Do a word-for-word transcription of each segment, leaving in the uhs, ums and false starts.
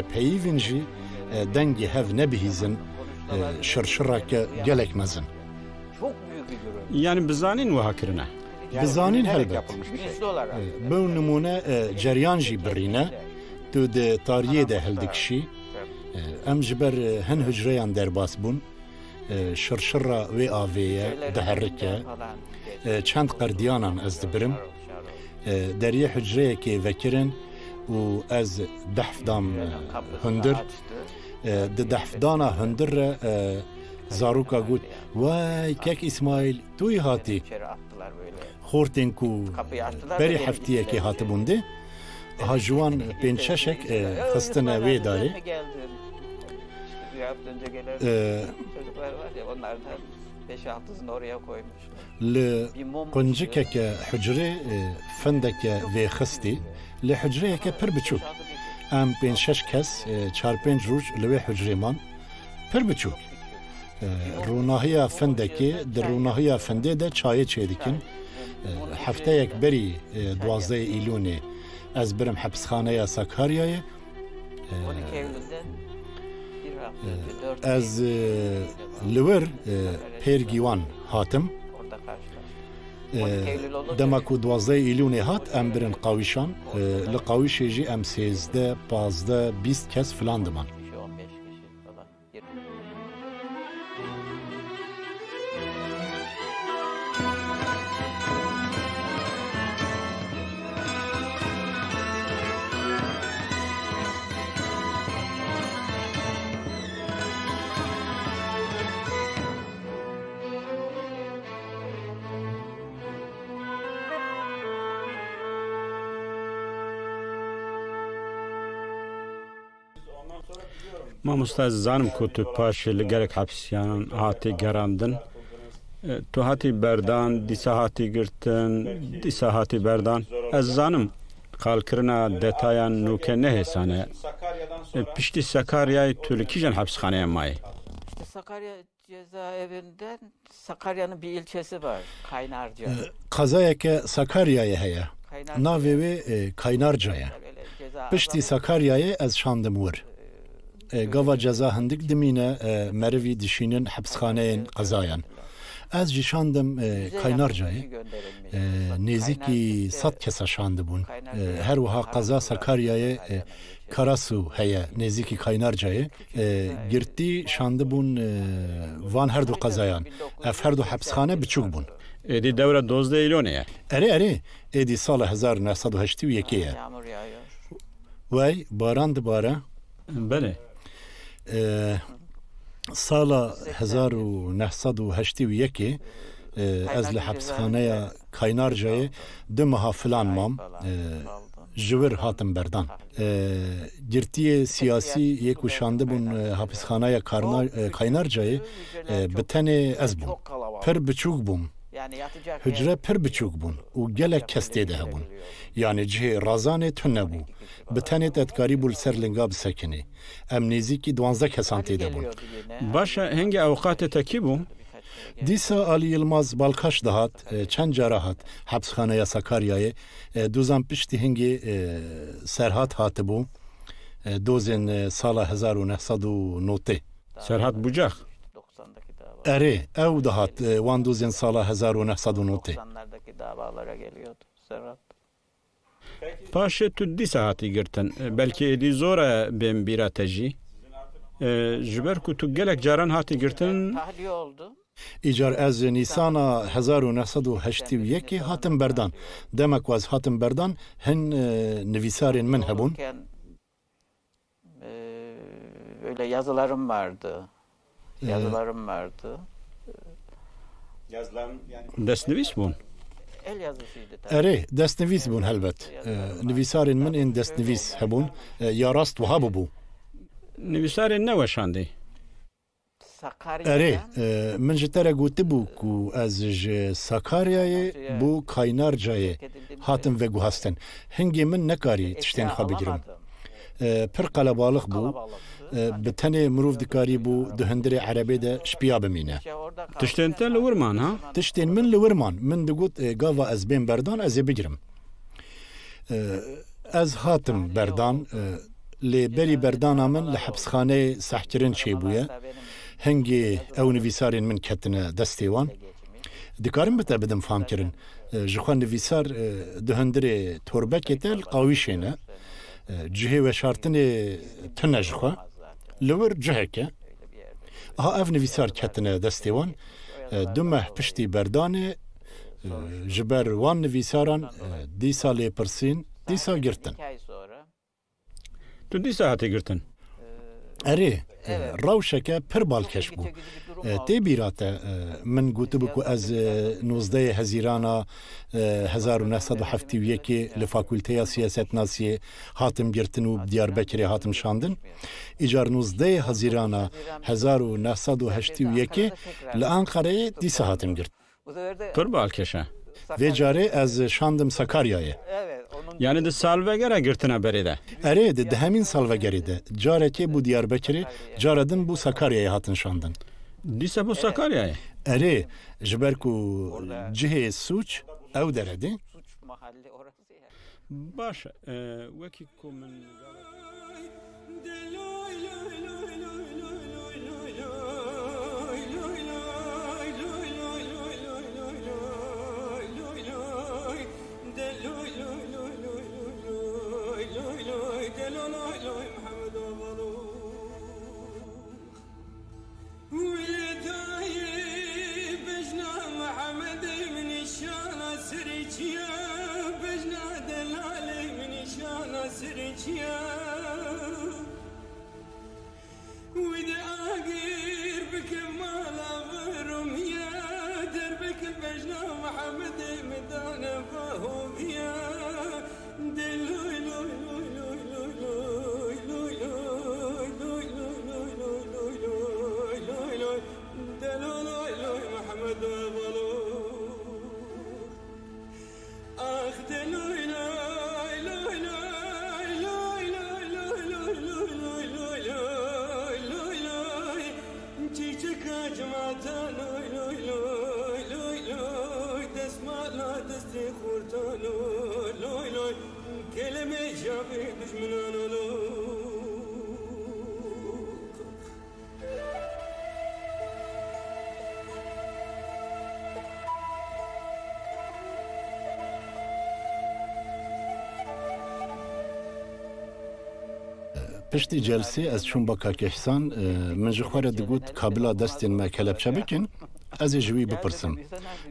Peyivên jî, e, dengê hev nebihîzin, e, şirşireke gelek mezin. Yani bi zanîn wiha kirine. Bi zanîn helbet. E, bi nimûne, e, ceryan jî birîne. Tu di tariyê de hildikişî. E, em ji ber, e, hin hucreyan derbas bûn. E, şirşira wê avê ye, diherike. E, çend qerdiyanan ez dibirim. E, deriyê hucreyekê vekirin û ez dehf dam, e, hundir. E, di dehfdana hundir re, e, zaroka got, "Wey, kek Îsmaîl, tu yî hatî?" Xortên ku berî heftiyekê hatibûn dê, ha ji wan pênc şeşek, e, xistine wê darê. E, Li quncikeke hucrê, e, findeke vêxistî, li hucreyeke pir biçûk. Em pênc şeş kes, e, çar pênc roj li wê hucrê man. Pir biçûk. E, rûnahiya findekê, di rûnahiya findê de çayê çêdikin. E, hefteyek berî, e, duwazdehê Îlûnê ez birim hepisxaneya Sakaryayê. E, ez, e, li wir, e, pêr gîwan hatim. E, dema ku duwazdehê Îlûnê hat, em birin qawîşan. E, li qawîşê jî em sêzdeh, pazdeh, bîst kes filan diman. Mamosta, ez zanim ku tu paşê li gelek hepsiyan hatî gerandin. E, tu hatî berdan, dîsa hatî girtin, dîsa hatî berdan. Ez zanim, qalkirina detayan nûke ne hêsan e. E, piştî Sakaryayê tu li kîjan hepsxaneyê mayî? İşte Sakarya cezaevinden Sakarya'nın bir ilçesi var, Kaynarca. E, qezayeke Sakaryayê heye. Kaynarca. Navê wê, e, Kaynarca ye. Öyle ceza Piştî azalıyor. Sakaryayê ez şandim wir. E, gava ceza hindik dimîne, e, merivî dişînin hepisxaneyên qezayan. Ez jî şandim, e, Kaynarcayê. E, nêzîkî sed kesa şandibûn. E, her wiha qeza Sakaryayê, e, Karasu heye, nêzîkî Kaynarcayê. E, girtî şandibûn, e, van her du qezayan. Ev her du hepisxane biçûk bûn. Êdî dewra dozdeh Îlonê ye. Erê, erê. Êdî sala hezar û neh sed û heştê û yekê ye. Wey, baran dibare. Belê. E, sala hezar û neh sed û heştê û yekê, e, ez li hepisxaneya Kaynarcayê du meha filan mam, e, ji wir hatim berdan. E, girtiyê siyasî yê ku şandibûn, e, hapisxanaya Karna-, e, Kaynarcayê, e, bi tenê ez bûm. Pir biçûk bûm. Hucre pir biçûk bûn û gelek kes tê de hebûn. Yanî cihê razanê tune bû. Bi tenê te dikarîbû li ser linga bisekinî. Em nêzîkî duwazdeh kesan tê de bûn. Baş e, hingê ewqatê te kî bû? Dîsa Alî Yilmaz Balkaş dihat, e, çend cara hat hepisxaneya Sakaryayê, e, dozan piştî hingê, e, Serhat hatibû, e, dozên, e, sala hezar û neh sed û notê. Serhat Bucak. Erê, ew dihat, e, wan dozên sala hezar û neh sed û notê. Paşê tu dîsa hatî girtin. Belkî êdî zor e bên bîra te jî. E, ji ber ku tu gelek caran hatî girtin. Îcar ez nîsana hezar û neh sed û heştê û yekê hatim berdan. Dema ku ez hatim berdan, hin, e, nivîsarên min hebûn. Ee, öyle yazılarım vardı. Ee, yazılarım vardı. Yazıların yani Destnivîs bûn? El yazısıydı tabii. Erê, destnivîs bûn helbet. Ee, nivîsarên min ên destnivîs hebûn. Ee, ya rast wiha bûbû. Nivîsarên ne weşandî. Erê, e, min ji te re gotibû ku ez ji Sakaryayê bo Kaynarcayê hatim veguhastin. Hingê min nekarî tiştên xwe bigirim. E, pir qelebalix bû. E, bi tenê mirov dikarîbû di hundirê erebê de şpiya bimîne. Tiştên te li wir man, ha? Tiştên min li wir man. Min digot, e, gava ez bên berdan, ez ê bigirim. E, ez hatim berdan, e, Lê berî berdana min li hepsxaneyê sehkirin çêbûye. Hingê ew nivîsarên min ketine destê wan. Dikarim bi te bidim famkirin. E, ji xwe nivîsar, e, di hundirê torbekê te li qawîşê ne. E, cihê weşartinê tune ji xwe. Li wir cihek e. Aha ev nivîsar ketine destê wan. E, du meh piştî berdanê, e, ji ber wan nivîsaran, e, dîsa lêpirsîn, dîsa girtin. Tu dîsa hatî girtin? Erê, e, rewşeke pir balkêş bû. E, tê bîra te, e, min gotibû ku ez, e, nozdehê Hezîrana, e, hezar û neh sed û heftê û yekê li Fakulteya Siyasetnasiyê hatim girtin û bi Diyarbekirê hatim şandin. Îcar nozdehê Hezîrana hezar û neh sed û heştê û yekê li Anqereyê dîsa hatim girtin. Pir balkêş e. Vê carê ez şandim Sakaryayê. Yani di salvegera girtina berê de? Erê, di dehemîn salvegerê de. Carekê bû Diyarbekirê, cara din bû Sakaryayê hatin şandin. Dîsa bû Sakaryayê? Erê, ji ber ku cihê sûc ew dere dê. Baş e, e, wekî ku min Wî dayê bejna Mihemedê min nîşana serê çiya, bejna delalê min nîşana serê çiya. Wî de agir bike mala vir û miya, derbekil bejna Mihemedê min dane vahoviya. Çîçeka cimata loy loy loy loy loy, destmala destê xurta loy loy loy, kelemê çavê dijminan o loy. Piştî celsê ez çûm ba kak Îhsan, e, min ji xwe re digot, kabila destên me kelepçe bikin, ez ê ji wî bipirsim.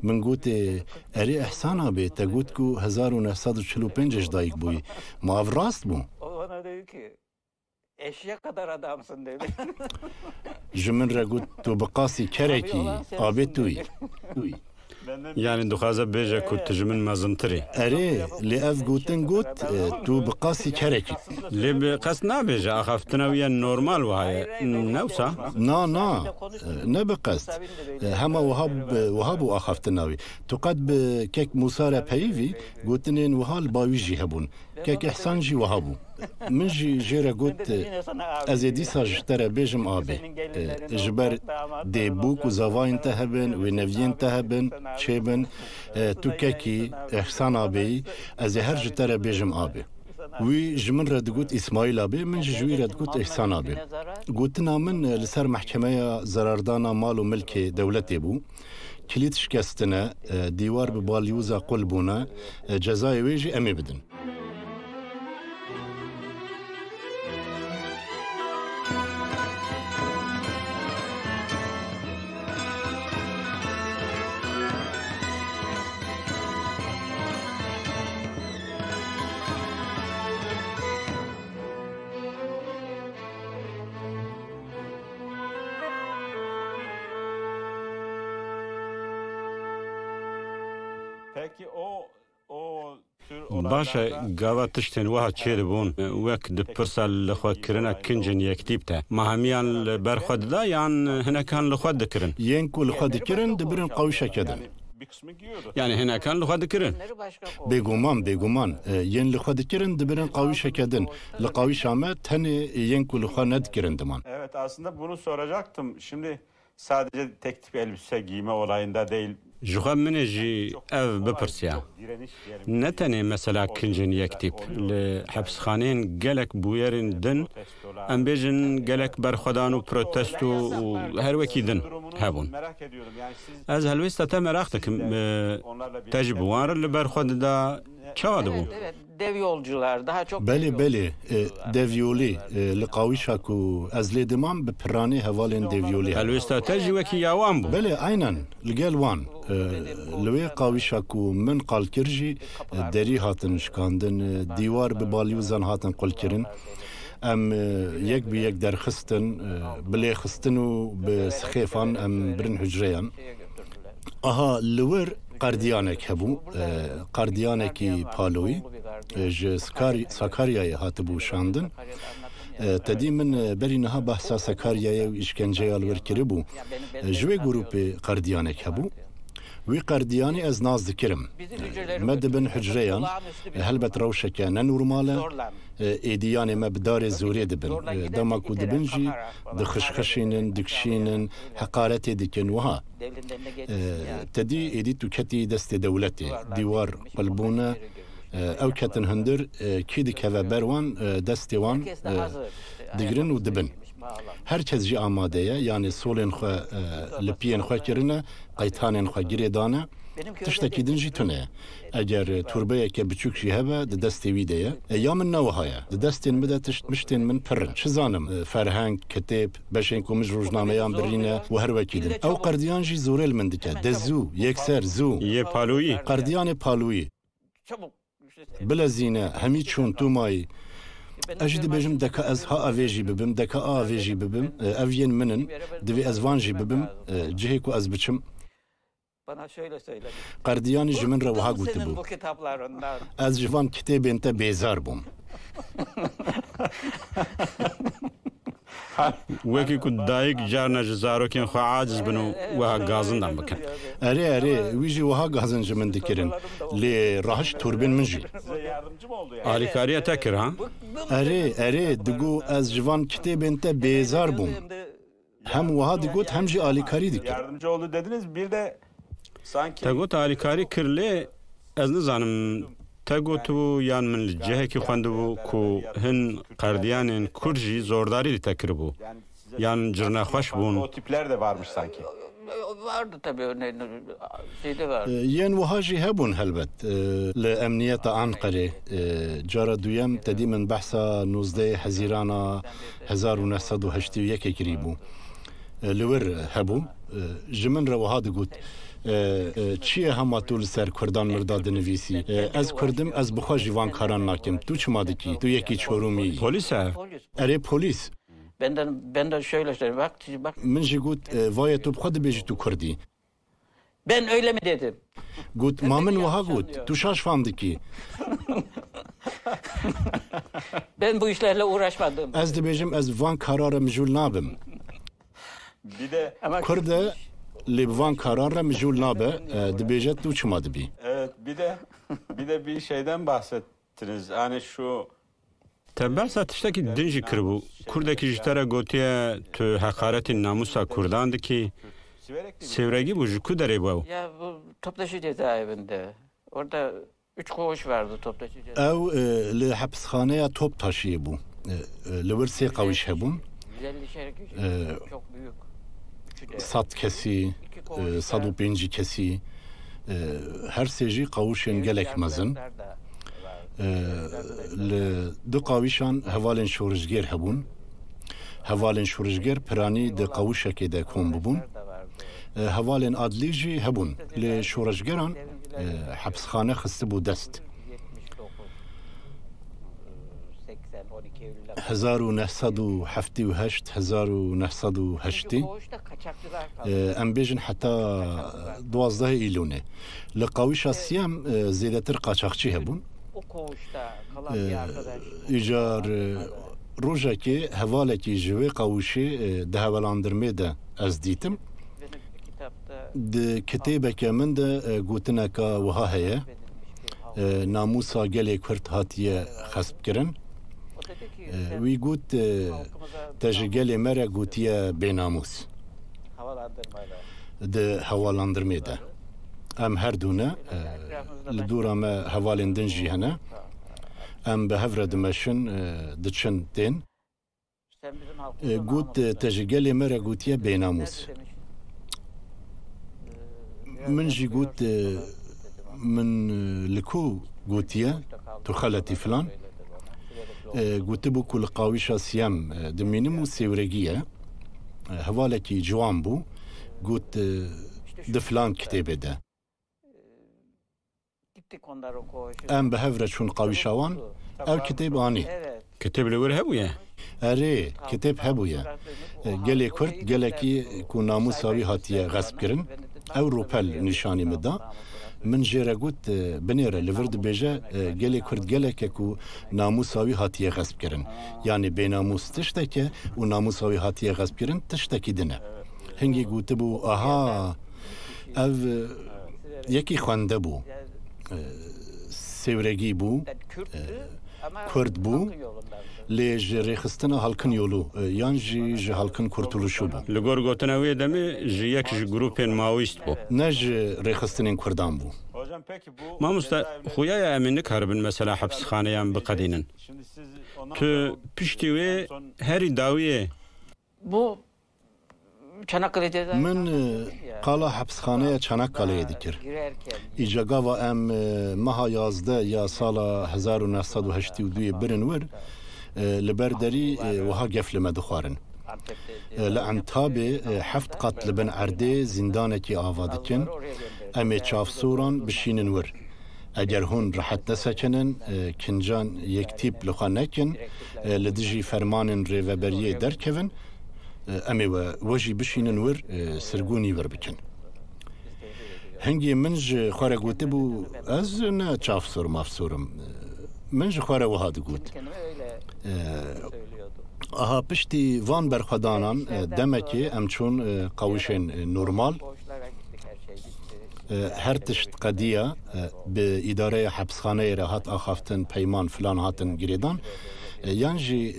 Min gotê, erê Îhsan abê, te got ku hezar û neh sed û çil û pênc ji dayik bûyî. Ma ev rast bû? O bana dedi ki, eşek kadar adamsın dedi. Ji min re got, tu bi qasî kerekî, abê tu yî. Yani dixwaze bêje ku tu ji min mezintir î. Erê, lê ev gotin got, e, tu bi qasî kerekî. Lê bi qest nabêje, axaftina wî ya normal wiha ye. Ne wisa? Na, na, e, ne bi qest. E, hema wiha b-, wiha bû axaftina wî. Tu qet bi kek Mûsa re peyivî, gotinên wiha li ba wî jî hebûn. Kek Îhsan jî wiha bû. Min jî jê re got, ez ê dîsa ji te re bêjim abê. E, ji ber dê bûk û zavayên te hebin, wêneviyên te hebin, çêbin. E, tu kekî, Îhsan abê yî, ez ê her ji te re bêjim abê. Wî ji min re digot Îsmaîl abê, min jî ji wî re digot Îhsan abê. Gotina min, e, li ser mehkemeya zerardana mal û milkê dewletê bû. Kilît şikestine, e, dîwar bi balyûza qul bûne, e, cezayê wê jî em ê bidin. Peki o, o tür Baş e, olaylarda gava tiştên wiha çêdibûn, wek di pirsa lixwekirina kincên yektî bite. Ma hemiyan li ber xwe dida yan hinekan li xwe dikirin? Yên ku li xwe dikirin, dibirin qawîşeke din. Yani hinekan li xwe dikirin. Bêguman, bêguman. E, yên li xwe dikirin, dibirin qawîşeke din. Li qawîşa me tenê yên ku li xwe nedikirin diman. Evet, aslında bunu soracaktım. Şimdi sadece tek tip elbise giyme olayında değil. Ji xwe min ê jî ev bipirsiya. Ne tenê mesela kincên yektîp. Li hepisxaneyên gelek bûyerên din, em bêjin gelek berxwedan û protesto û her wekî din hebûn. Ez helwêsta te meraq dikim, e, te jî bi wan re li ber xwe dida çawa dibû? Dev yolcular daha çok. Belê, belê, e, dev yolî, e, li qawîşa ku ez lê dimam, bi piranê hevalên dev yolî hebûn. Helwêsta te jî wekî ya wan bû. Belê, aynen, li gel wan. E, li wê qawîşa ku min qal kir jî, e, derî hatin şikandin, e, dîwar bi balyozan hatin qulkirin. Em, e, yek bi yek derxistin, e, bi lêxistin û bi sixêfan em birin hucreyan. Aha, li wir qardiyanek hebû, e, qardiyanekî paloyî, e, ji Skar-, Sakaryayê hatibû şandin. E, te dî min, e, berî niha behsa Sakaryayê û îşkenceya li wir kiribû. E, ji wê grûpê qardiyanek hebû. Wî qardiyanî ez nas dikirim. E, me dibin hucreyan, e, helbet rewşeke ne normal e. E, êdiyanê me bi darê zorê dibin. E, dema ku dibin jî dixişxişînin, dikişînin, heqaretê dikin wiha. E, te dî êdî tu ketî destê dewletê. Dîwar qulbûne, e, ew ketin hundir, e, kî dikeve ber wan, e, destê wan, e, digirin û dibin. Her kes jî amade ye, yanî solên xwe, e, li piyên xwe kirine, qeytanên xwe girê dane. Tiştekî din jî tune ye. Eger turbeyeke biçûk jî hebe, di destê wî de ye. E, ya min ne wiha ye. Di destên min de tişt miştên min pir in. Çi zanim, e, ferheng, kitêb, beşên ku min ji rojnameyan birîne û her wekî din. Ew qerdiyan jî zorê li min dike. De zû, yekser, zû. Yê paloyî. Qerdiyanê paloyî. Bilezîne, hemî çûn, tu mayî. Ez jî dibêjim, deka ez ha avê jî bibim, deka a avê jî bibim. E, ev yên min in. Divê ez van jî bibim, e, cihê ku ez biçim. Bana şöyle söyledi. Qerdiyanî ji min re wiha gotibû. Senin bu kitaplarından. Ez ji van kitêbên te bêzar bûm. Wekî ku dayik carna ji zarokên xwe aciz bin û wiha gazindan bikin. Erê, erê, wî jî wiha gazin ji min dikirin. Lê rahişt turbên min jî. Alîkariya te kir, ha? Erê, erê, digo ez ji van kitêbên te bêzar bûm. Hem wiha digot, hem jî alîkarî dikir. Yardımcı oldu dediniz, bir de sanki. Te got alîkarî kir, lê ez nizanim, te gotibû yan min li cihekî xwendibû ku hin qerdiyanên kurd jî zordarî li te kiribû, yan cirnexweş bûn. O tipler de varmış sanki. Vardı tabii, örneğin şeyde vardı. E, yên wiha jî hebûn helbet. E, li emniyeta Anqerê, e, cara duyem te dî min behsa nozdeh Hezîrana hezar û neh sed û heştê û yekê kirîbû. E, li wir hebû. E, ji min re wiha digot, e, e, çi ye hema tu li ser kurdan mirda dinivîsî? E, ez kurd im, ez bi xwe jî van karan nakim. Tu çima dikî? Tu yekî Çorumî yî. Polîs e? Erê, polîs. Benden, ben de şöyle söyleyeyim. Bak, bak. Min jî got, e, vaye tu bi xwe dibêjî tu kurd î. Ben öyle mi dedim? Got, ma min wiha got, tu şaş fam dikî. Ben bu işlerle uğraşmadım. Ez dibêjim, ez van karan re mijûl nabim. Bir de. Ama kurd e, lê bi van karan re mijûl nabe, e, dibêje tu çima dibî. Evet, bir de, bir de bir şeyden bahsettiniz. Hani şu Te behsa tiştekî din jî kiribû. Kurdekî ji te re gotiye, tu heqaretî namûsa kurdan dikî. Sêwregî bû, ji ku derê bû ew? Ya bu Toptaşı cezaevinde. Orada üç koğuş vardı Toptaşı cezaevinde. Ew, e, li hepisxaneya Toptaşiyê bû. E, e, li wir sê qawîş hebûn. Yüz elli kişi, e, çok büyük. Üçü de. Sed kesî, e, sed û pêncî kesî, e, her sê jî qawişên gelek mezin. E, li du qawîşan hevalên şorişgêr hebûn. Hevalên şorişgêr piranî di qawişekê de kom bibûn. E, hevalên adlî jî hebûn. Lê şorişgeran, e, hepisxane xistibû dest. Hezar û neh sed û heftê û heşt, hezar û neh sed û heştê, e, em bêjin heta duwazdehê Îlonê. Li qawîşa siyem, e, zêdetir qaçaxçî hebûn. E, îcar, e, rojekê hevalekî ji wê qawîşê, e, di hevalandirmê de ez dîtim. Di kitêbeke min de, e, gotineka wiha heye, e, namûsa gelê Kurd hatiye xespkirin. E, wî got, e, te ji gelê me re gotiye bênamûs. Di hevalandirmê de. Em her du ne, e, li dora me hevalên din jî hene. Em bi hev re dimeşin, e, diçin tên. E, got, e, te ji gelê me re gotiye bênamûs. Min jî got, e, min, e, li ku gotiye, tu xeletî filan. E, gotibû ku li qawîşa siyem, e, dimînim û sêwregî ye. E, hevalekî ciwan bû. Got, e, di filan kitêbê de. Em bi hev re çûn qawîşa wan. Ew kitêb anî. Kitêb li wir hebûye? Erê, kitêb hebûye. E, gelê Kurd gelekî ku namûsa wî hatiye xesp kirin, ew rûpel nîşanî min da. Min jê re got, e, binêre li vir dibêje, e, gelê Kurd gelek e ku namûsa wî hatiye xesp kirin. Yanî bênamûs tiştek e û namûsa wî hatiye xesp kirin tiştekî din e. Hingî gotibû, aha, ev, e, yekî xwende bû. E, sêwregî bû. E, Kurd bû. Lê ji rêxistina Halkin Yolu, e, yan jî ji Halkin Kurtuluşu bû. Li gor gotina wê demê ji yek ji grûpên Maoîst bû. Ne ji rêxistinên Kurdan bû. Mamoste, xuya ye em ê nikaribin mesela hepsxaneyan biqedînin. Tu piştî wê herî dawiyê. Bu Çanakkale cezaevi Min, e, qala hepsxaneya Çanakkale'ye dikir. Îca gava em, e, meha yazdeh ya sala hezar û neh sed û heştê û duyê birin wir, e, li ber derî, e, wiha gef li me dixwarin. E, li Entabê, e, heft qat li bin erdê zîndanekî ava dikin. Em ê çavsoran bişînin wir. Eger hûn rehet nesekinin, e, kincan yektîp li xwe nekin, e, li dijî fermanên rêveberiyê derkevin, e, em ê we, we jî bişînin wir, e, sirgûnî wir bikin. Hingê min ji xwe re gotibû, ez ne çavsor mavsor im. Min ji xwe re wiha digot. E, aha piştî van berxwedanan, e, demekê em çûn, e, qawişên, e, normal. E, her tişt qediya, e, bi îdareya hepsxaneyê re hat axaftin, peyman filan hatin girêdan. E, yan jî, e,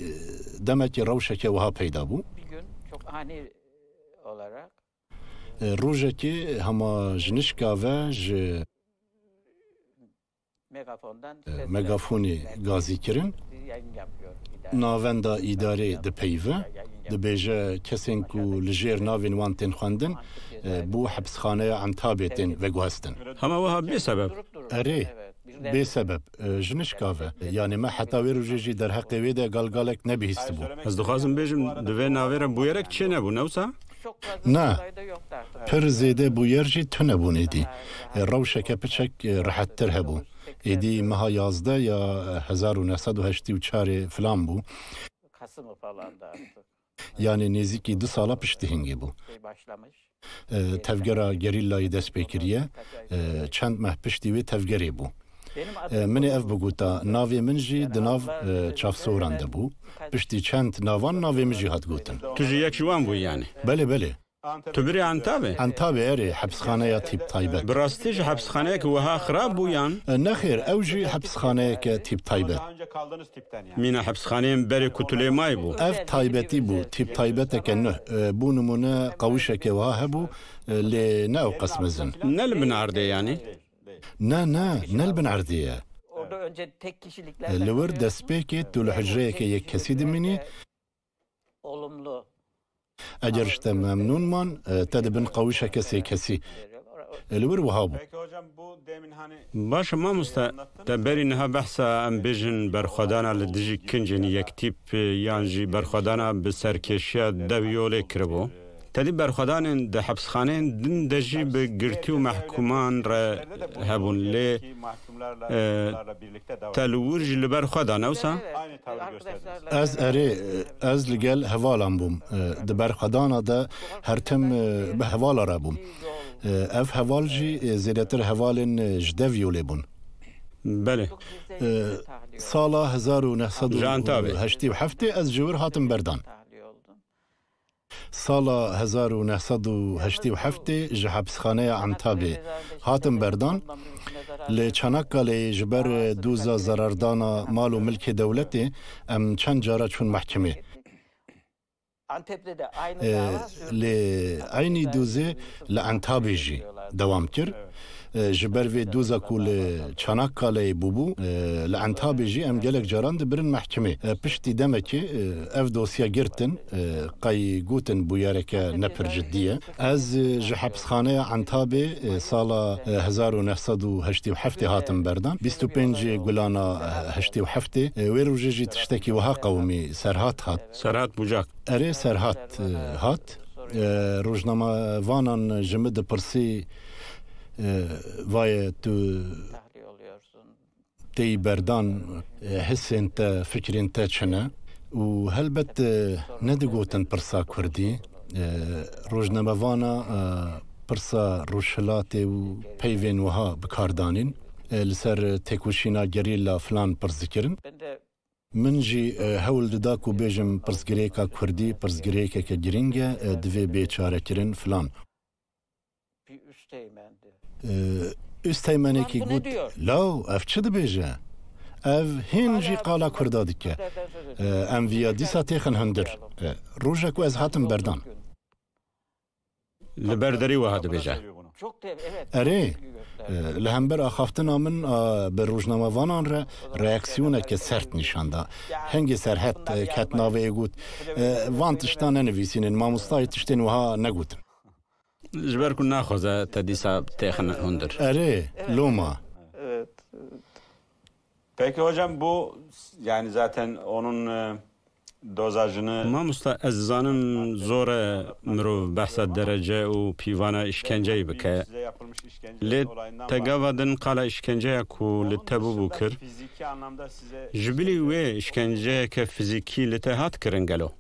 demekê rewşeke wiha peyda bû. E, rojekê hema ji nişka ve ji, e, megafonê gazî kirin. Navenda îdarê dipeyive, dibêje kesên ku li jêr navên wan tên xwendin, e, bo hepsxaneya Entabê tên veguhestin. Hema wiha bê sebeb? Erê, bê sebeb, e, ji nişka ve. Yanî me heta wê rojê jî derheqê wê de galgalek nebihîstibû. Ez dixwazim bêjim, di vê navê re bûyerek çênebû, ne wisa? Na, pir zêde bûyer jî tune bûn êdî. E, rewşeke piçek, e, rehettir hebû. Êdî meha yazdeh ya hezar û neh sed û heştê û çarê filan bû. Kasım'ı falan da artık. Yanî nêzîkî du sala piştî hingê bû. Şey başlamış. E, tevgera gerîlayê dest pê kiriye. E, çend meh piştî wê tevgerê bû. E, min ê ev bigota, navê min jî di nav, e, çavsoran de bû. Piştî çend navan navê min jî hat gotin. Tu jî yek ji wan bûyî yanî? Belê, belê. Tu birî Entabê? Entabê, erê, hepsxaneya tîp taybet. Bi rastî jî hepsxaneyeke wiha xirab bû yan? E, nexêr, ew jî hepsxaneyeke tîp taybet. Mîna hepsxaneyên berê ku tu lê mayî bû? Ev taybetî bû, tîp taybeteke nuh. E, bo nimûne qawişeke wiha hebû, e, lê ne ew qas mezin. Ne li bin erdê yanî? Ne, ne, ne li bin erdê ye. Orada önce tek kişilikler E, li wir destpêkê tu li hicreyeke yek kesî dimînî. Olumlu. Eger ji te memnûn man, e, te dibin qawişeke sê kesî. E, li wir wiha bû. Baş e mamoste, te berî niha behsa em bêjin berxwedana li dijî kincên yektîp, e, yan jî berxwedana bi serkêşiya dev yolê kiribû. Tedî berxwedanên di hepsxaneyên din de jî bi girtî û mehkûman re hebûn, lê, e, te li wir jî li ber xwe da, ne wisa? Ez erê, ez li gel hevalan bûm. E, di berxwedana de her tim, e, bi hevala re bûm. E, ev heval jî, e, zêdetir hevalên, e, ji dev yolê bûn. Belê. E, sala hezar û neh sed û heştê û heftê ez ji wir hatim berdan. Sala hezar û neh sed û heştê û heftê ji hepsxaneya Entabê hatim berdan. Li Çanakkaleyê ji ber doza zerardana mal û milkê dewletê em çend cara çûn mehkemê. Antep'te de aynı Ee, dava Lê eynî dozê li Entabê jî dewam kir. E, ji ber vê doza ku li Çanakkaleyê bûbû, e, li Entabê jî em gelek caran dibirin mehkemê. E, piştî demekê, e, ev dosya girtin, e, qey gotin bûyereke ne pir cidî ye. Ez, e, ji hepsxaneya Entabê, e, sala, e, hezar û neh sed û heştê û heftê hatim berdan. Bîst û pêncê gulana, e, heştê û heftê, e, wê rojê jî tiştekî wiha qewimî, Serhat hat. Serhat Bucak. Erê, Serhat, e, hat. E, rojnamevanan ji min dipirsî, e, vaye tu têyî berdan, e, hisên te, fikrên te çi ne? Û helbet, e, nedigotin pirsa kurdî. E, rojnamevana, e, pirsa rojhilatê û peyvên wiha bi kar danîn. E, li ser têkoşîna gerîla filan pirs dikirin. Min jî, e, hewl dida ku bêjim pirsgirêka kurdî pirsgirêkeke girîng e, e, divê bê çarekirin filan. E, Üsteğmenekî got, law, ev çi dibêje? Ev hîn jî qala kurda dike. E, em viya dîsa têxin hundir. E, roja ku ez hatim berdan. Li ber derî wiha dibêje. Erê, e, li hember axaftina min a bi rojnamevanan re reaksiyoneke sert nîşan da. Hingê Serhet, e, ket navê ê got, e, van tiştan nenivîsînin, mamostayê tiştên wiha negotin. Ji ber ku naxwaze te dîsa têxin hundir. Erê, loma. Peki hocam, bu yani zaten onun, e, dozajını... Mamosta, ez zanim zor e mirov behsa derece û pîvana îşkenceyê bike. Lê te gava din qala îşkenceya ku li te bûbû kir. Ji bilî wê îşkenceyeke fizîkî li te hat kirin gelo?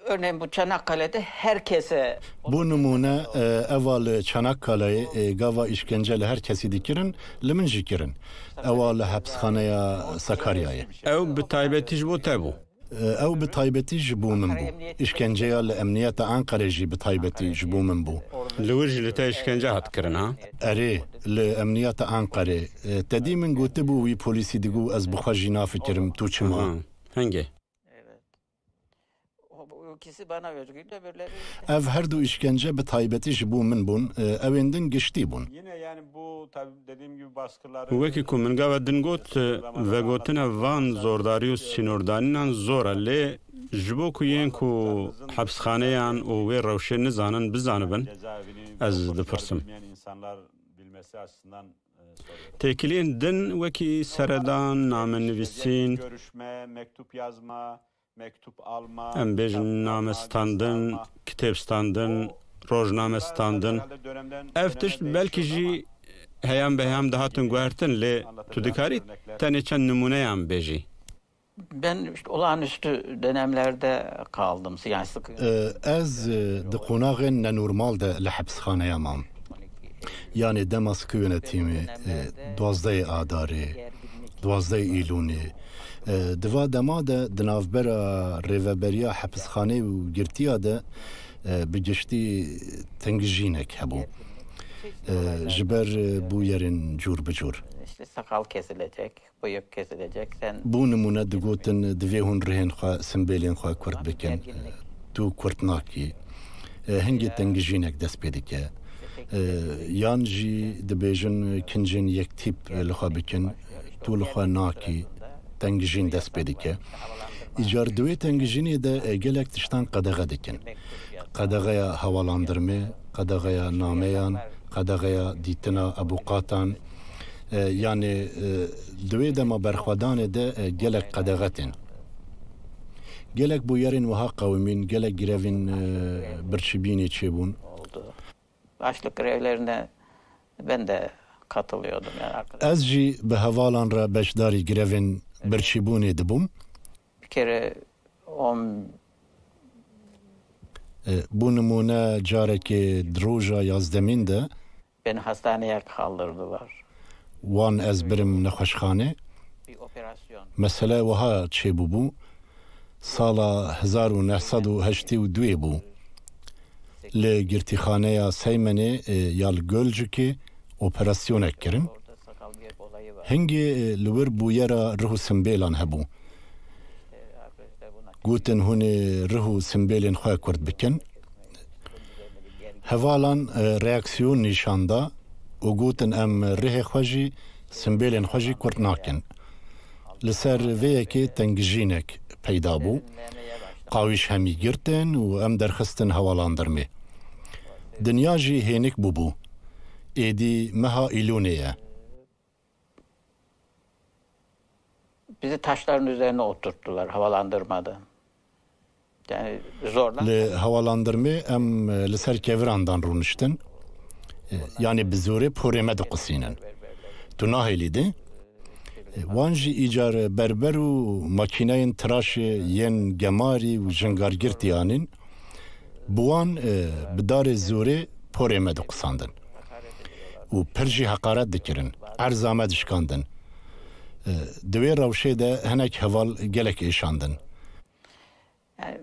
Örneğin bu Çanakkale'de herkese... Bo nimûne, e, eva li Çanakkaleyê, e, gava îşkence li her kesî dikirin, li min jî kirin. Ewa li hepsxaneya Sakaryayê. Ew bi taybetî ji bo te bû? E, ew bi taybetî ji bo min bû. Îşkenceya li Emniyeta Enqerê jî bi taybetî ji bo min bû. Li wir jî li te îşkence hat kirin, ha? Erê, li Emniyeta Enqerê. E, te dî min gotibû wî polîsî digot ez bi xwe jî nafikirim, tu çima? Aha, hingê. Evet. O, bu ikisi bana özgüydü, öbürleri... Ev her du îşkence bi taybetî ji bo min bûn, e, ewên din giştî bûn. Yine yani bu tabii dediğim gibi baskıları... Wekî ku min gava din got, vegotina van zordarî û sînordanînan zor e, lê ji bo ku yên ku hepsxaneyan û wê rewşê nizanin bizanibin, ez dipirsim. Têkiliyên din wekî seredan, namenivîsîn, em bêjin name standin, kitêb standin, rojname standin. Ev tişt belkî jî heyan be heyan dihatin guhertin, lê tu dikarî tenê çend nimûneyan bêjî? Ben işte olağanüstü dönemlerde kaldım, yani sıkı... E, ez, e, di qonaxên nenormal de li hepsxaneya mam. Yanê dema sıkı yönetimî, e, duwazdehê Adarê, duwazdehê Îlûnê, e, di va dema de di navbera rêveberiya hepsxanê û girtiya de, e, bi giştî tengijînek hebû. E, ji ber, e, bûyerên cûr bi cûr. İşte sakal kesilecek, bıyık kesilecek. Sen... Bo nimûne digotin, divê hûn rihên xwe, simbêlên xwe kurt bikin. Tu kurt nakî. E, hingê tengijînek dest pê dike. E, yan jî dibêjin kincên yektîp li xwe bikin. Tu li xwe nakî. Tengijîn dest pê dike. Îcar di wê tengijînê de, e, gelek tiştan qedexe dikin. Qedexeya hevalandirmê, qedexeya nameyan, qedexeya dîtina ebûqatan, e, yanê, e, di wê dema berxwedanê de, e, gelek qedexe tên. Gelek bûyerên wiha qewimîn, gelek grevên, e, birçîbînê çêbûn. Oldu. Açlık grevlerine ben de katılıyordum yani arkadaş. Ez jî bi hevalan re beşdarî grevên birçîbûnê dibûm. Bir kere on... E, bo nimûne carekê di roja yazdemîn de... Beni hastaneye kaldırdılar. Wan ez birim nexweşxane. Bir operasyon. Mesele wiha çêbûbû. Sala hezar û neh sed û heştê û duyê bû. Li girtîxaneya Seymenê, e, ya li Gölcükê operasyonek kirin. Hingê, e, li wir bûyera rih û simbêlan hebû. Gotin hûn ê rih û simbêlên xwe kurt bikin. Hevalan, e, reaksiyon nîşan da. û gotin, em rihê xwe jî, simbêlên xwe jî kurt nakin. Li ser vê yekê tengijînek peyda bû. Qawîş hemî girtin û em derxistin hewalandirmê. Dinya jî hênik bûbû. Êdî meha Îlûnê ye. Bizi taşların üzerine oturttular havalandırmada. Yani zorla. Li hewalandirmê em, e, li ser keviran dan rûniştin. E, yanî bi zorê porê me diqusînin. Tu nahêlî dî. E, wan jî îcar berber û makîneyên tiraşê yên gemarî û jingargirtî anîn. Bi wan, e, bi darê zorê porê me diqusandin. Û pir jî heqaret dikirin. Erza me dişkandin. E, di wê rewşê de hinek heval gelek êşandin. Yani,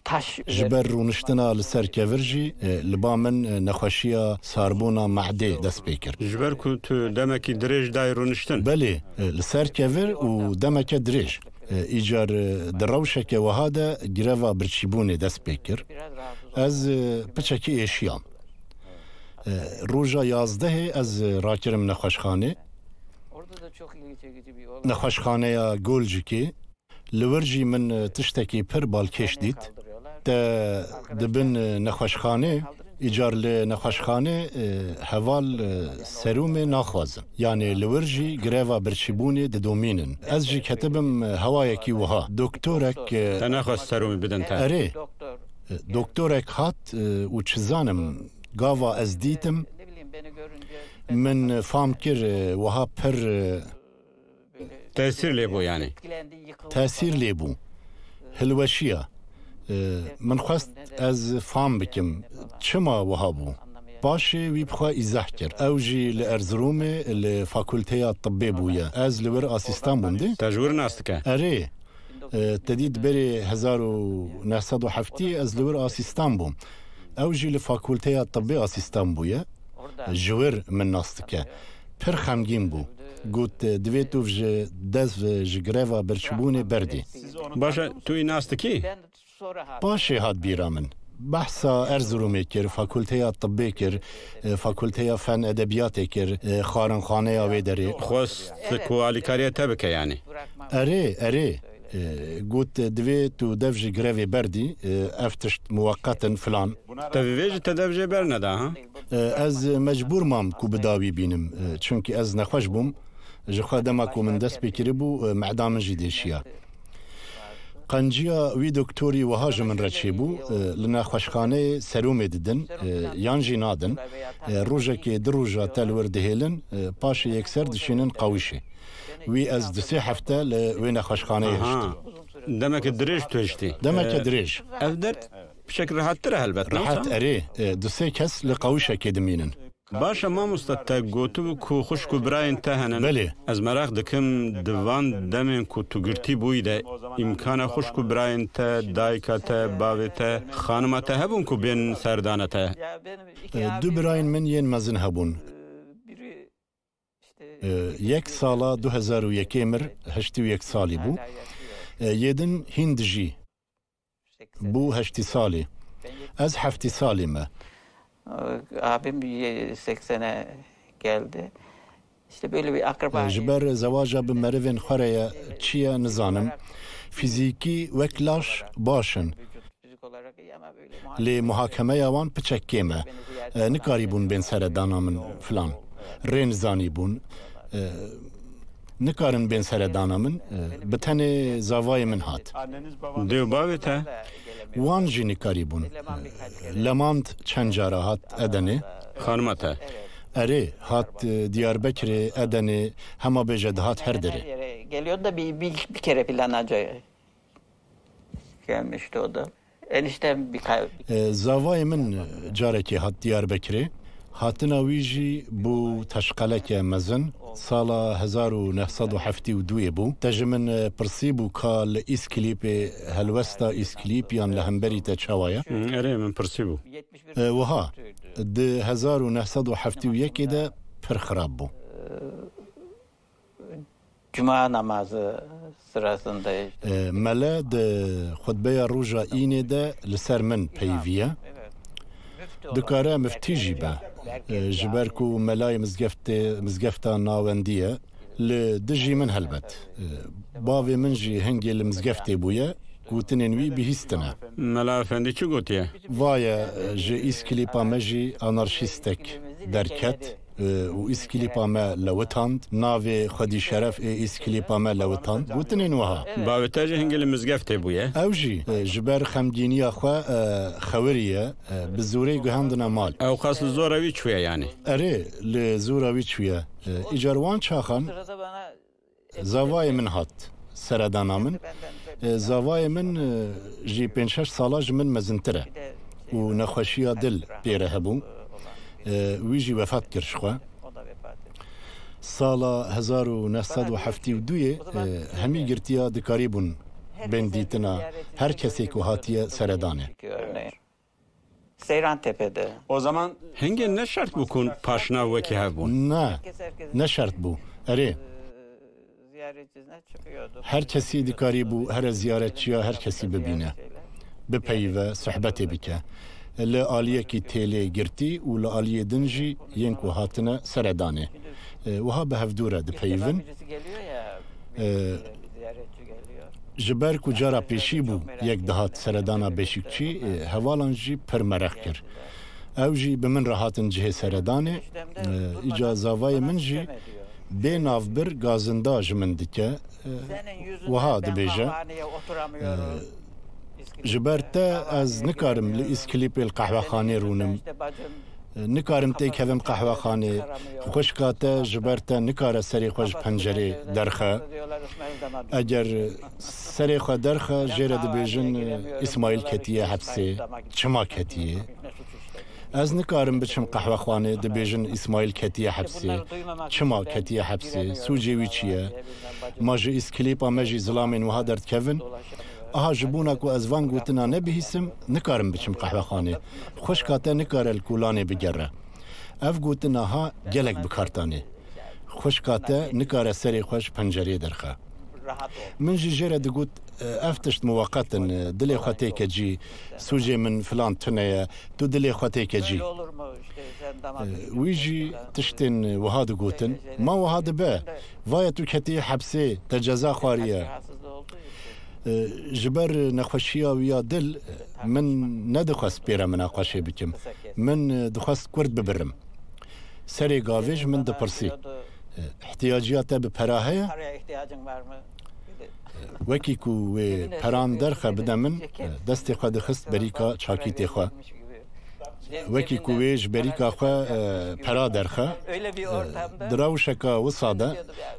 taş Ji ber rûniştina li ser kevir jî, e, li ba min, e, nexweşiya sarbûna mehdê dest pê kir. Ji ber ku tu demekî dirêj dayî rûniştin. Belê, e, li ser kevir û demeke dirêj. E, îcar, e, di rewşeke wiha de greva birçîbûnê dest pê kir. Ez, e, piçekî êşiyam. E, roja yazdehê ez, e, rakirim nexweşxanê. Nexweşxaneya Golcikê. Li wir jî min, e, tiştekî pir balkêş dît. Te di bin, e, nexweşxanê, îcar li nexweşxanê, e, heval, e, serûmê naxwazin. Yanê li wir jî greva birçîbûnê didomînin. Ez jî ketibim, e, hewayekî wiha. Doktorek, e, Te nexwest serûmê bidin te? Erê. E, doktorek hat, e, û çi zanim, gava ez dîtim, min fam kir, e, wiha pir, e, Tesîr lê bû yanî. Tesîr lê bû. Hilweşiya. E, min xwest ez fam bikim. Çima wiha bû? Paşê wî bi xwe îzah kir. Ew jî li Erziromê li fakulteya tibbê bûye. Ez li wir asîstan bûm dê. Te ji wir nas dike? Erê. E, te dît berê hezar û neh sed û heftê ez li wir asîstan bûm. Ew jî li fakulteya tibbê asîstan bûye. Ji wir min nas dike. Pir xemgîn bû. Got, "Divê tu ji dest ji greva birçîbûnê berdî." Baş e, tu wî nas dikî? Paşê hat bîra min. Behsa Erziromê kir, fakulteya tibbê kir, e, fakulteya fen edebiyatê kir, e, xwarinxaneya wê derê. Xwest ku alîkariya te bike yanî? Erê, erê. E, got, "Divê tu dev ji grevê berdî, e, ev tişt muweqet in," filan. Te vê ji te dev jê berneda, ha? E, ez mecbûr mam ku bi dawî bînim, e, çunkî ez nexweş bûm. Ji xwe dema ku min dest pê kiribû, e, mehda min jî dêşiya. Qenciya wî doktorî wiha ji min re çêbû, e, li nexweşxaneyê serûmê didin, e, yan jî nadin. E, rojekê du roja te li wir dihêlin, e, paşê yekser dişînin qawîşê. Wî ez du sê hefte li wê nexweşxaneyê Aha. hiştim. Demeke dirêj tu hiştî. Demeke Ee, dirêj. Ev derd pişek rehattir e helbet, ne Rehat wisa? Erê, e, du sê kes li qawîşekê dimînin. Baş e mamoste, te gotibû ku xwişk û birayên te hene. Belê. Ez meraq dikim, di van demên ku tu girtî bûyî de, îmkana xwişk û birayên te, dayika te, bavê te, xanima te hebûn ku bên serdana te? E, du birayên min yên mezin hebûn. E, yek sala du hezar û yekê mir, heştê û yek salî bû. E, yê din hîn dijî. Bû heştê salî. Ez heftê salî me. Abim seksene geldi. İşte böyle bir akraba. Ji ber zewaca bi merivên xwe re ye, çi ye nizanim. Fîzîkî wek laş baş in. Lê muhakemeya wan piçek kêm e. E, nikarîbûn bên seredana min filan. Rê nizanîbûn. E, nikarin bên seredana min. E, bi tenê zavayê min hat. Dê û bavê te? Wan jî nikarîbûn. E, Lemand çend cara hat Edenê. Xanima te? Erê, hat, e, Diyarbekirê, Edenê, hema bêje dihat her derê. Geliyordu da bir, bir, bir kere filan anca gelmişti o da. Eniştem bir kay- E, zavayê min carekê hat Diyarbekirê. Hatina wî jî bû teşqeleke mezin. Sala hezar û neh sed û heftê û duyê bû. Te ji min, e, pirsî bû ka li Îskilîpê helwesta Îskilîp yan li hemberî te çawa ye? Hı, erê, min pirsî bû. E, wiha, di hezar û neh sed û heftê û yekê de pir xirab bû. Cuma namazı sırasında işte. E, mele di xutbeya roja înê de li ser min peyivî ye. Dikare miftî jî be. E, ji ber ku melayê mizgeftê, mizgefta navendî ye, li dijî min helbet. E, bavê min jî hingê li mizgeftê bûye, gotinên wî bihîstine. Mela Efendî çi gotiye? Vaye, e, ji îskilîpa me jî anarşîstek derket, e, û îskilîpa me lewitand. Navê xwedî şeref ê îskilîpa me lewitand. Gotinên wiha. Bavê te jî hingê li mizgeftê bûye? Ew jî, e, ji ber xemgîniya xwe, e, xewirî ye. E, bi zorê guhandine mal. Ew qas li zora wî çûye yanî? Erê, li zora wî çûye. E, îcar wan çaxan zavayê min hat seredana min. E, zavayê min, e, jî pênc şeş sala ji min mezintir e û nexweşiya dil pê re hebû. E, wî jî wefat kir ji xwe. Sala hezar û neh sed û heftê û duyê, e, hemî girtiya dikarîbûn bên dîtina her kesê ku hatiye seredanê. Seyrantepe'de. O zaman Hingê ne şert bû ku paşnav wekî hev bûn? Ne, ne şert bû. Erê. Ziyaretçisine çıkıyordu. Her kesî dikarîbû here ziyaretçiya her kesî bibîne, bipeyive, sohbetê bike. Li aliyekî têlê girtî û li aliyê din jî yên ku hatine seredanê. E, wiha bi hevdû re dipeyivin. E, Ji ber ku cara pêşî bû yek dihat seredana Beşîkçî, e, hevalan jî pir mereq kir. Ew jî bi min re hatin cihê seredanê. E, îca zavayê min jî bê navbir gazinda ji min dike. E, wiha dibêje, e, Ji ber te ez nikarim li îskilîpê li qehwexanê rûnim. Nikarim têkevim qehwexanê. Xwişka te ji ber te nikare serê xwe ji pencerê derxe. Eger serê xwe derxe, jê re dibêjin, Îsmaîl ketiye hepsê. Çima ketiye? Ez nikarim biçim qehwexanê, dibêjin Îsmaîl ketiye hepsê. Çima ketiye hepsê? Sûcê wî çi ye? Ma ji îskilîpa me jî zilamên wiha derdikevin? Aha, ji bona ku ez van gotina nebihîsim, nikarim biçim qehwexanê. Xwişka te nikare li kolanê bigere. Ev gotina ha gelek bi kar tanê. Xwişka te nikare serê xwe ji pencereyê derxe. Min jî jê re digot, "Ev tişt muweqet in, dilê xwe têke cî, sûcê min filan tune ye, tu dilê xwe têke cî." Wî jî tiştên wiha digotin, "Ma wiha dibe, vaye tu ketî hepsê, te ceza xwariye." Ji ber nexweşiya wî ya dil, min nedixwest pê re minaqeşê bikim. Min dixwest kurd bibirim. Serê gavê ji min dipirsî, "Îhtiyaciya te bi pera heye?" Wekî ku wê peran derxe bide min, destê xwe dixist berîka çakîtê xwe. Wekî ku wê ji berîka xwe, e, pera derxe, e, di rewşeka wisa de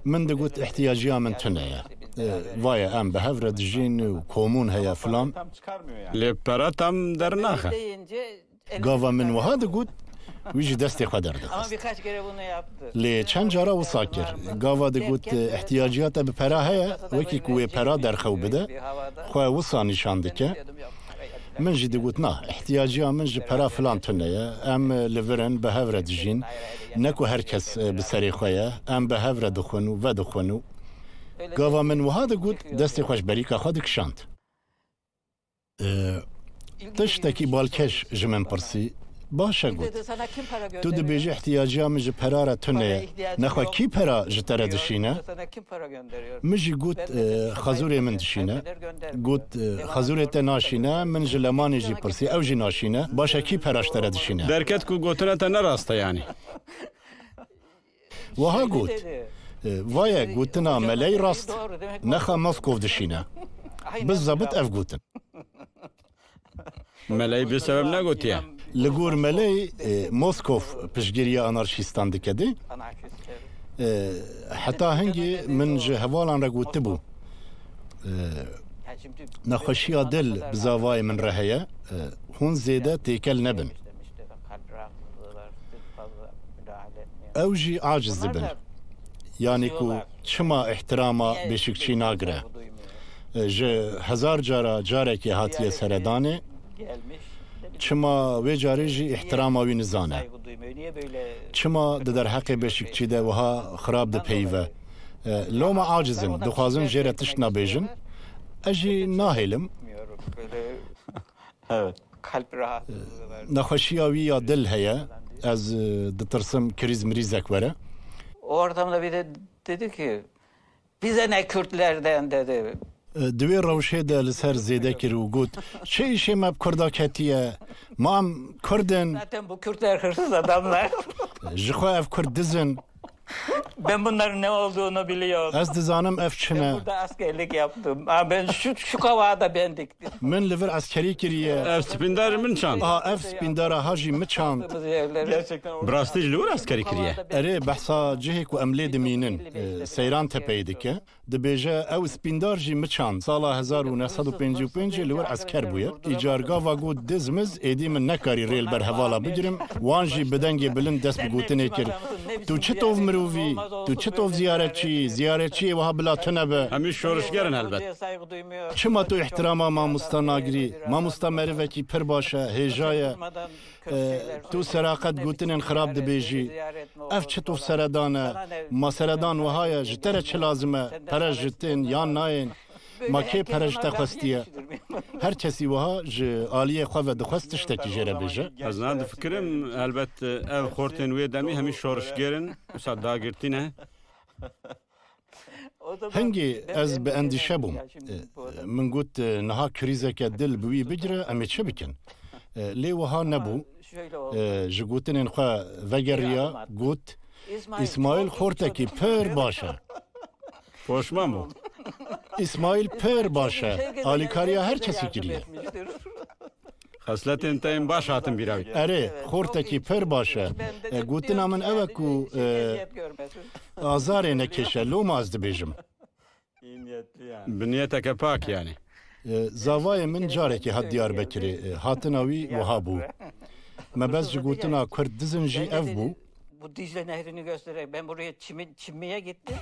min digot, "Îhtiyaciya min tune ye. E, vaye em bi hev re dijîn û komûn heye filan." Lê pera tam dernaxe. Gava min wiha digot, wî ji destê xwe derdixist. Lê çend cara wisa kir. Gava digot, "Îhtiyaciya te bi pera heye, wekî ku wê pera derxe û bide." Xwe wisa nîşan dike. Min jî digot, "Na, îhtiyaciya min ji pera filan tune ye. Em li vir in, bi hev re dijîn. Ne ku her kes, e, bi serê xwe ye. Em bi hev re dixwin û vedixwin û." Gava min wiha digot, destê xwe ji berîka xwe dikişand. E, tiştekî balkêş ji min pirsî, "Baş e," got. "Tu dibêjî îhtiyaciya min ji pera re tune ye. Nexwe kî pera ji te re dişîne?" Min jî got, "E, xezûrê min dişîne." Got, "E, xezûrê te naşîne, min ji Lemanê jî pirsî, ew jî naşîne. Baş e, kî pera ji te re dişîne?" Derket ku gotina te ne rast e yanî. Wiha got, "E, vaye gotina Meley rast, nexa Moskov dişîne." Bi zebit ev gotin. Meley bi sebeb negotiye. Li gor Meley, e, Moskov piştgiriya anarşîstan dike dê. E, heta hingê min ji hevalan re gotibû, e, "Nexweşiya dil bi zavayê min re heye, e, hûn zêde têkel nebin." Ew jî aciz dibin. Yanî ku çima îhtirama Beşikçî nagire? Ji hezar cara carekê hatiye seredanê, çima wê carê jî îhtirama wî nizane? Çima di derheqê Beşikçî de wiha xirab dipeyive? Loma aciz in, dixwazin jê re tişt nabêjin. Ez jî nahêlim. Evet. Kalp rahatsızlığı var. Nexweşiya wî ya dil heye. Ez e, ditirsim krîz mirîzek were. O ortamda bir de dedi ki, "Bize ne Kürtlerden?" dedi. E, Di wê rewşê de li ser zêde kir û got, "Çi îşê me bi Kurda ketiye? Ma em Kurd in." Zaten bu Kürtler hırsız adamlar. Ji xwe ev Kurd diz in. Ben bunların ne olduğunu biliyorum. Ez dizanim ev çi ne. Ben burada askerlik yaptım. Ha, ben şu, şu kavağa da ben diktim. Min li vir eskerî kiriye. Ev spîndar min çand. A, ev spîndara ha jî min çand. Gerçekten orada. Bi rastî jî li wir eskerî kiriye. Erê, behsa cihê ku em lê dimînin, e, Seyran Tepeyê dike. Dibêje, ew spîndar jî min çand. Sala hezar û neh sed û pêncî û pênc li wir esker bûye. Îcar gava got diz miz, êdî min nekarî rê li ber hevala bigirim. Wan jî bi dengê bilind dest bi gotinê kir. Tu çi tov mirovî? Tu çi tov ziyaretçî? Ziyaretçiyê wiha bila tune be. Hemî şorişger in helbet. Çima tu îhtirama mamosta nagirî? Mamosta merivekî pir baş e, hêja ye. E, tu seraqet gotinên xirab dibêjî. Ev çi tov seredan e? Ma seredan wiha ye, ji te re çi lazim e? Pere ji tên yan nayên? Ma kê pere ji te xwestiye? Her kesî wiha ji aliyê xwe ve dixwest tiştekî jê re bêje. Ez niha difikirim, helbet ev xortên wê demî hemî şorişger in, wisa dagirtî ne. Hingê ez bi endîşe bûm. E, Min got, e, niha krîzeke dil bi wî bigire, em ê çi bikin? E, Lê wiha nebû. E, Ji gotinên xwe vegeriya, got, Îsmaîl xortekî pir baş e. Poşman bû. Îsmaîl pir baş e. Alîkariya her kesî kiriye. Xesletên te yên baş hatin bîra wî. Erê, xortekî pir baş e. E, Gotina min ew e ku e, azarê nekêşe, loma ez dibêjim. Bi niyeteke pak yani. E, Zavayê min carekê hat Diyarbekirê. E, Hatina wî wiha bû. Me bes ji gotina Kurd dizin jî ev bû. Bu Dicle Nehri'ni göstererek ben buraya çimi, çimmeye gittim.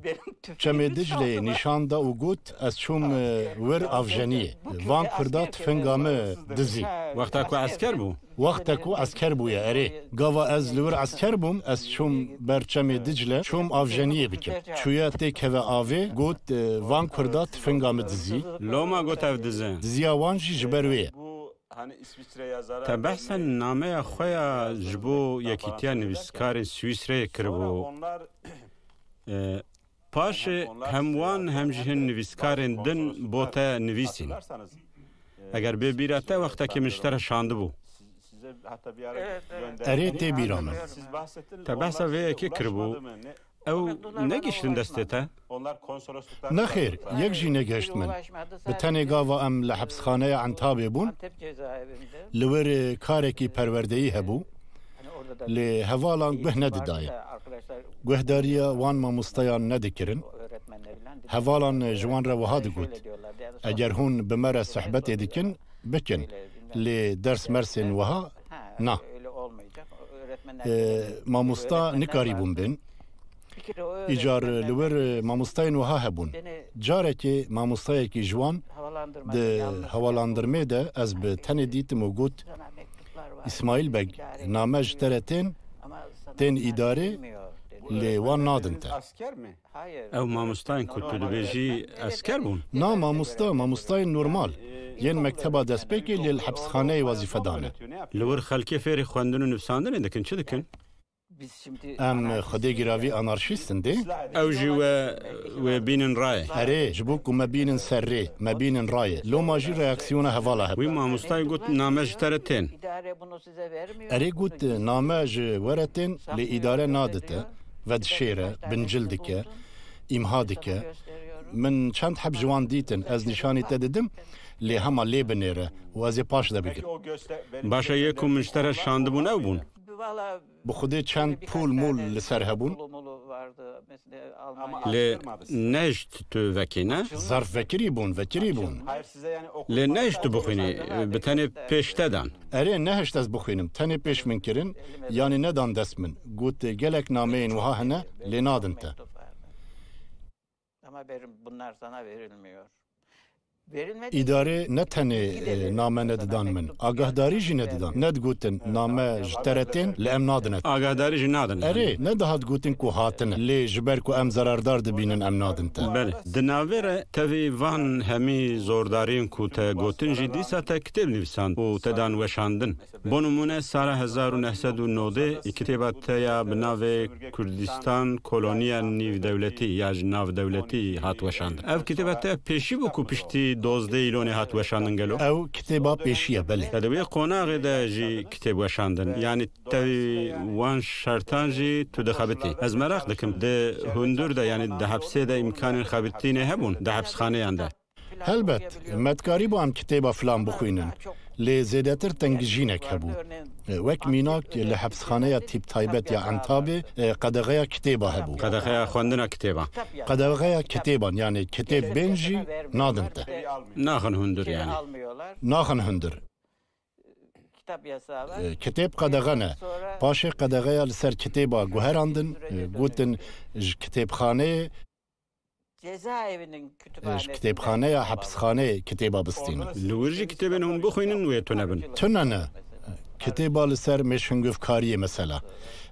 Benim tüfeğim Çemê Dicleyê nîşan da û got, ez çûm e, wir avjeniyê. Van Kurda tifinga min dizî. Wexta ku esker bû. Wexta ku esker bûye, erê. Gava ez li wir esker bûm, ez çûm ber Çemê Dicle, çûm avjeniyê bikim. Çûye têkeve avê, got, e, van Kurda tifinga min dizî. Loma got ev diz e. Diziya wan jî ji ber wê ye. Te behsa nameya xwe ya ji bo Yekîtiya Nivîskarên Swîsreyê kiribû. E, Paşê hem wan hem jî hin nivîskarên din bo te nivîsîn. Eger bê bîra te, wextekê min ji te re şandibû. Erê, tê bîra min. Te behsa vê yekê kiribû. Ew negihiştin destê te? Nexêr, yek jî negihişt min. Bi tenê gava em li hepsxaneya Entabê bûn, li wir karekî perwerdeyî hebû, lê hevalan guh nedidayê. Guhdariya wan mamosteyan nedikirin. Hevalan ji wan re wiha digot, eger hûn bi me re sohbetê dikin, bikin. Lê ders mersên wiha na. E, mamosta nikarîbûn bên. Îcar li wir mamostayên wiha hebûn. Carekê mamostayekî ji wan di hevalandirmê de ez bi tenê dîtim û got, Îsmaîl Beg, name ji te re tên, tên îdarê, lê wan nadin te. Ew mamostayên ku tu dibêjî esker bûn? Na mamosta, mamostayên normal. Yên mekteba destpêkê lê li hepsxaneyê wezîfe dane. Li wir xelkê fêrî xwendin û nivsandinê dikin, çi dikin? Em xwedê giravî anarşîst in dê? Ew jî we, wê bînin rayê. Erê, ji bo ku me bînin ser rê, me bînin rayê. Loma jî reaksiyona hevala hebe. Wî mamostayê got, name ji te re tên. Erê got, name ji we re tên, lê îdare nadite, vedişêre, bincil dike, îmha dike. Min çend heb ji wan dîtin, ez nîşanî te didim, lê hema lê binêre û ez ê paş de bigirim. Baş e, yê ku min ji te re şandibûn ew bûn. Bi Xwedê çend pûl mûl li ser hebûn. Lê nehişt tu vekî, ne? Zerf vekirî bûn, vekirî bûn. Lê nehişt tu bixwînî, bi tenê pêş te dan. Erê, nehişt ez bixwînim, tenê pêş min kirin, yanî nedan dest min. Got, gelek nameyên wiha hene, lê nadin te. Ama verin, bunlar sana verilmiyor. Îdarê ne tenê, e, name nedidan min, agahdarî jî nedidan. Nedigotin name ji te re tên, li em nadine. Agahdarî jî nadin. Erê, nedihat gotin ku hatine. Lê ji ber ku em zerardar dibînin, em nadin te. Belê. Di navê re tevî van hemî zordariyên ku te gotin jî dîsa te kitêb nivîsand û te dan weşandin. Bo nimûne, sala hezar û neh sed û nodê kitêba te ya bi navê Kurdistan Koloniya Nîvdewletî ya ji Navdewletî hat weşandin. Ev kitêba te pêşî bû ku piştî dozdeh Îlonê hat weşandin gelo? Ew kitêba pêşî ye, belê. Te di wê qonaxê de jî kitêb weşandin. Yanî tevî wan şertan jî tu dixebitî. Ez meraq dikim, di hundir de, yanî di hepsê de îmkanên xebitînê hebûn, di hepsxaneyan de? Helbet, me dikarîbû em kitêba filan bixwînin, lê zêdetir tengijînek hebû. Wek mînak, li hepsxaneya tîp taybet ya Entabê, qedexeya kitêba hebû. Qedexeya xwendina kitêban. Qedexeya kitêban, yanî kitêb bên jî nadin te. Naxin hundir yanî. Naxin hundir. Kitêb qedexe ne. Paşê qedexeya li ser kitêba guherandin, gotin ji kitêbxaneyê Cezaevinin kütüphanesi. Ji kitêbxaneya hepsxaneyê kitêba bistînin. Li wir jî kitêbên hûn bixwînin wê tune bin. Tune ne. Kitêba li ser mêşhingûfkariyê mesela.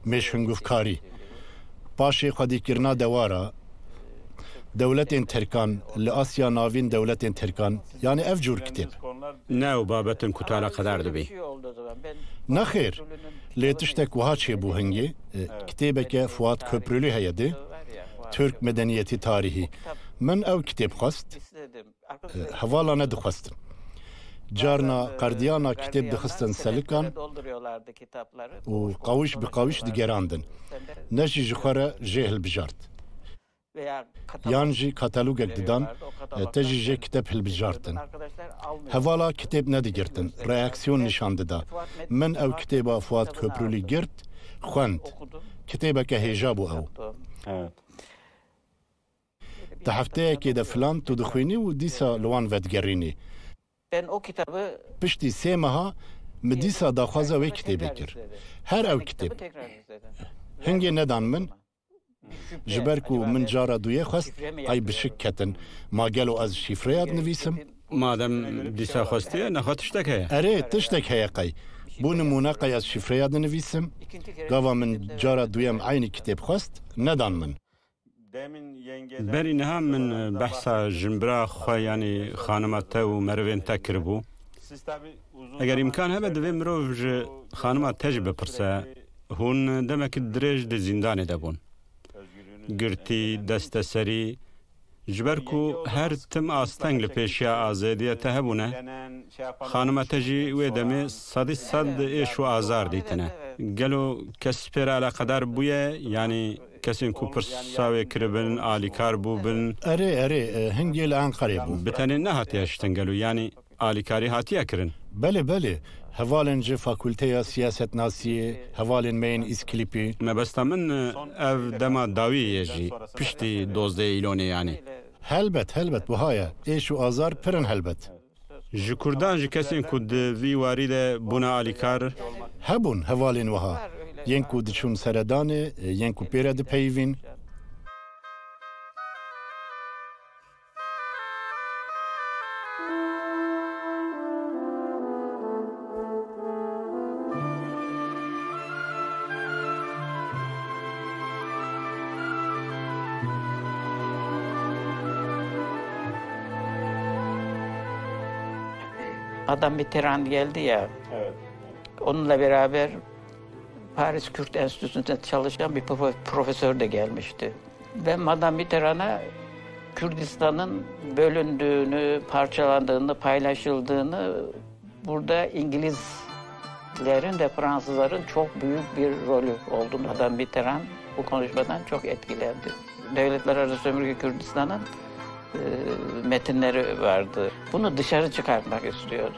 Mêşhingûfkarî. Paşê xwedîkirina dewara, dewletên Tirkan, li Asya Navîn dewletên Tirkan, yanî ev cûr kitêb. Ne ew babet in ku tu eleqedar dibî? Nexêr, lê tiştek wiha çêbû hingê, e, kitêbeke Fuat Köprülü heye dê, Türk Medeniyeti Tarihi. Min ew kitêb xwest, e, hevala nedixwestin. Carna qerdiyana kitêb dixistin selikan û qawîş bi qawîş digerandin. Ne jî ji xwe re jê hilbijart. Yan jî katalogek didan, e, te jî jê kitêb hilbijartin. Hevala kitêb nedigirtin, reaksiyon nîşan dida. Min ew kitêba Fuat Köprülü girt, xwend. Kitêbeke hêja bû ew. Evet. Di hefteyekê de filan tu dixwînî û dîsa li wan vedigerînî. Piştî sê meha min dîsa daxwaza wê kitêbê kir. Her ew kitêb. Hingê nedan min. Ji ber ku min cara duyê xwest, qey bi şik ketin. Ma gelo ez şîfreya dinivîsim? Madem dîsa xwestiye, nexwe tiştek heye. Erê, tiştek heye qey. Bo nimûne qey ez şîfreya dinivîsim? Gava min cara duyem eynî kitêb xwest, nedan min. Berî niha min behsa jinbira xwe, yanî xanima te û merivên te kiribû. Eger îmkan hebe, divê mirov ji xanima te jî bipirse. Hûn demekî dirêj di zîndanê de bûn. Girtî, desteserî, ji ber ku her tim asteng li pêşiya azadiya te hebûne, xanima te jî wê demê sedî sed êş û azar dîtine. Gelo kes pê re eleqedar bûye, yanî kesên ku pirsa wê kiribin, alîkar bûbin? Erê, erê, e, hingê li Enqerê bû. Bi tenê nehatiye hiştin gelo, yanî alîkarî hatiye kirin? Belê, belê. Hevalên ji Fakulteya Siyasetnasiyê, hevalên me yên Îzkilîpî. Mebesta min, e, ev dema dawî ye jî, piştî dozdeh Îlonê yanî. Helbet, helbet, wiha ye. Êş û azar pir in helbet. Ji Kurdan, ji kesên ku di vî warî de bûne alîkar? Hebûn hevalên wiha. Yên ku diçûn seredanê, yên ku pê re dipeyivîn. Adam Mitterrand geldi ya, Evet. onunla beraber Paris Kürt Enstitüsü'nde çalışan bir profe-, profesör de gelmişti. Ve Madame Mitterrand'a Kürdistan'ın bölündüğünü, parçalandığını, paylaşıldığını, burada İngilizlerin ve Fransızların çok büyük bir rolü olduğunu, Madame Mitterrand bu konuşmadan çok etkilendi. Devletler Arası Sömürge Kürdistan'ın, e, metinleri vardı. Bunu dışarı çıkartmak istiyordu.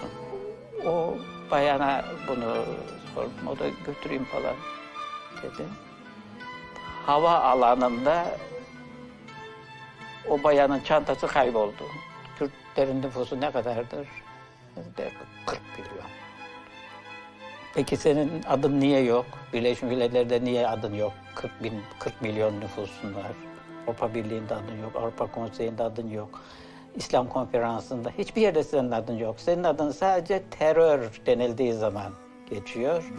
O bayana bunu sordum. O da götüreyim falan dedi. Hava alanında o bayanın çantası kayboldu. Kürtlerin nüfusu ne kadardır? Dedi, kırk milyon. Peki senin adın niye yok? Birleşmiş Milletler'de niye adın yok? Kırk bin, kırk milyon nüfusun var. Avrupa Birliği'nde adın yok, Avrupa Konseyi'nde adın yok. İslam konferansında hiçbir yerde senin adın yok. Senin adın sadece terör denildiği zaman geçiyor.